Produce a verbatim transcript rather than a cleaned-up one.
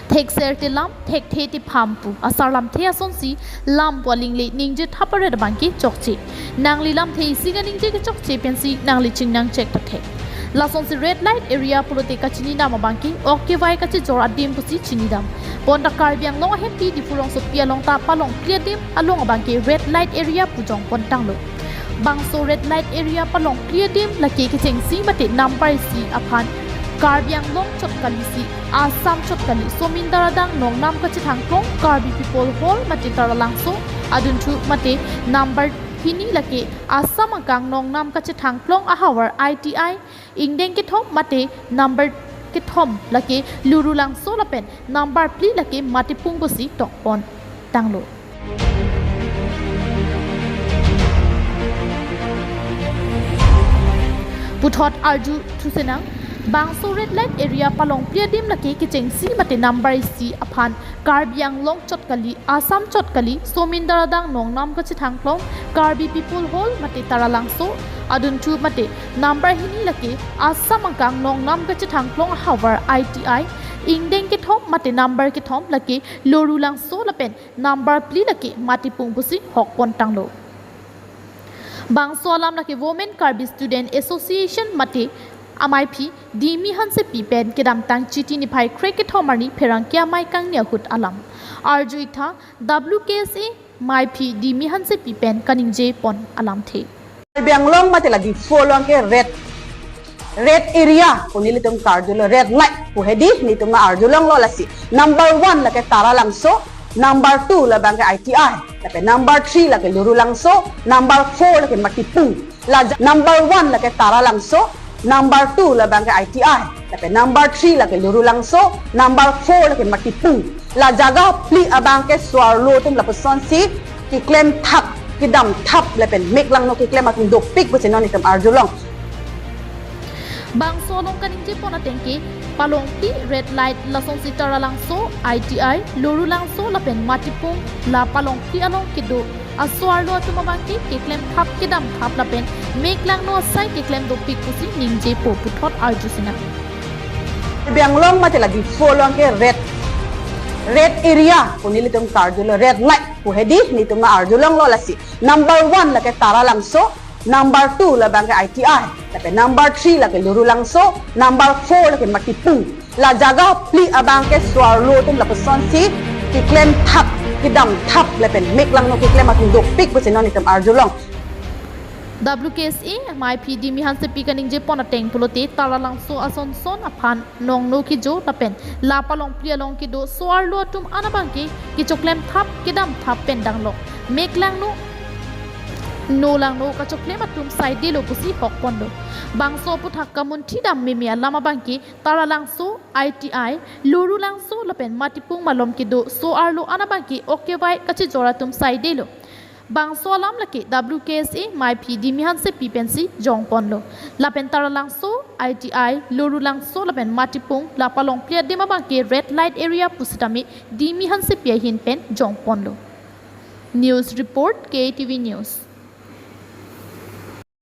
Thekser te lam, thekthe te pham pu asar lamthe asonsi lam pu aling le ningje thap aret abangke chokche. Nangli lamthe isi kaningje kechokche pensi nangli chingnang chek ta thek. Lasonsi red light area pulote kachini dam abangke ok kevai kachijor adim pusi chini dam. Bonta Karbi Anglong ahempi Diphu rongsopi along ta palongpli adim along abangke red light area pu jongpon tanglo. Bangso red light area palongpli adim lake kechengsi mate number isi aphan Karbi Anglong chot kali si Assam chot kali, Somindar adang Nongnam kachethangklong Karbi People Hall mate Taralangso adunthu mate number hini lake Assam angkang Nongnam kachethangklong ahavar I T I, ingdeng kethom mate number kethom lake Lurulangso lapen number phli lake Matipung pusi tokpon tanglo. Puthot arju thusenang, bangso red light area palongpli adim lake kechengsi mate number isi aphan Karbi Anglong chot kali, Assam chot kali, Somindar adang Nongnam kachethangklong Karbi People Hall mate Taralangso adunthu mate number hini lake Assam angkang Nongnam kachethangklong ahavar I T I, ingdeng kethom mate number kethom lake Lurulangso lapen number phli lake Matipung pusi hokpon tanglo. Bangso alam lake Women Karbi Student Association mate amaiphi Dimi Hansepi pen kedamtang Chiti niphai krekethom arni pherangke amei kangni ahut alam. Arju iktha W K S A maiphi Dimi Hansepi pen kaningje pon alamthe. Karbi Anglong mate la Diphu along ke red, red area pu nelitum karjulo, red light pu hedi nelitum na arjulonglo lasi. Number one lake Taralangso, number two labangke I T I, lapen number three lake Lurulangso, number four lake Matipung. La ja-, number one lake Taralangso, number two labangke I T I, lapen number three lake Lurulangso, number four lake Matipung. La jaga phli abangke so-arlo atum lapusonsi keklem thap, kedam thap lapen mek langno keklem atum dopik pusi non itum arjulong. Bangso along kaningje pon ateng ke palongpli red light lasonsi Taralangso, I T I, Lurulangso lapen Matipung la palongpli along kedo aso-arlo atum abangke keklem thap kedam thap lapen mek langno asai keklem dopik pusi ningjepo puthot arjusenang. Karbi Anglong mate la Diphu along ke red, red area pu nelitum karjulo, red light pu hedi nelitum na arjulonglo lasi. Number one lake Taralangso, number two labangke I T I, lapen number three lake Lurulangso, number four lake Matipung. La jaga phli abangke so-arlo atum lapusonsi keklem thap, kedam thap lapen mek langno keklem atum dopik pusi non itum arjulong. W K S A maiphi Dimi Hansepi kaningje pon ateng pulote Taralangso asonson aphan nongno kejo lapen la palongpli along kedo so-arlo atum an abangke kechoklem thap kedam thap pen danglok, mek langno, no langno kachoklem atum saidelo pusi hokponlo. Bangso aphuthak kamunthi dam meme alam abangke Taralangso, I T I, Lurulangso lapen Matipung malom kedo so-arlo an abangke ok kevai kachijor atum saidelo. Bangso alam lake W K S A maiphi Dimi Hansepi pensi jongponlo. Lapen Taralangso, I T I, Lurulangso lapen Matipung la palongpli adim abangke red light area pusitame Dimi Hansepi ahin pen jongponlo. News report, K T V News.